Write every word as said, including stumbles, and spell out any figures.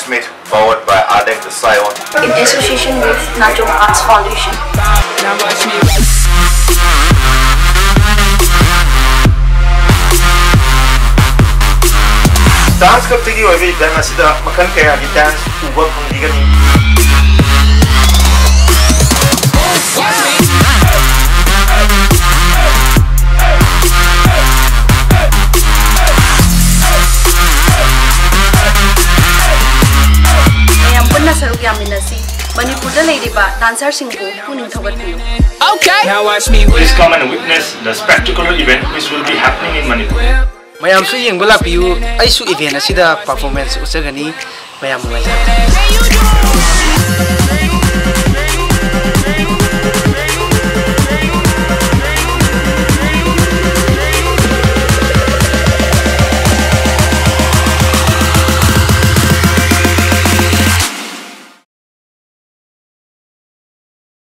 Meet, powered by Ardent Sion. In association with Najong Arts Foundation. Dance Club ꯇꯒꯤ ꯑꯣꯏꯕ event ꯑꯁꯤꯗ ꯃꯈꯜ ꯀꯌꯥꯒꯤ dance ꯎꯕ ꯐꯪꯕꯤꯒꯅꯤ꯫ ꯃꯌꯥꯝ ꯄꯨꯟꯅ ꯁꯔꯨꯛ ꯌꯥꯃꯤꯟꯅꯁꯤ꯫ ꯃꯅꯤꯄꯨꯔꯗ ꯂꯩꯔꯤꯕ dancer ꯁꯤꯡꯕꯨ ꯄꯨꯛꯅꯤꯡ ꯊꯧꯒꯠꯄꯤꯌꯨ꯫ Okay. Now watch me whip. Please come and witness the spectacular event which will be happening in Manipur. ꯃꯌꯥꯝꯁꯨ ꯌꯦꯡꯕ ꯂꯥꯛꯄꯤꯌꯨ꯫ ꯑꯩꯁꯨ event ꯑꯁꯤꯗ performance ꯎꯠꯆꯒꯅꯤ꯫ ꯃꯌꯥꯝ ꯅꯨꯡꯉꯥꯏꯖꯔꯣ꯫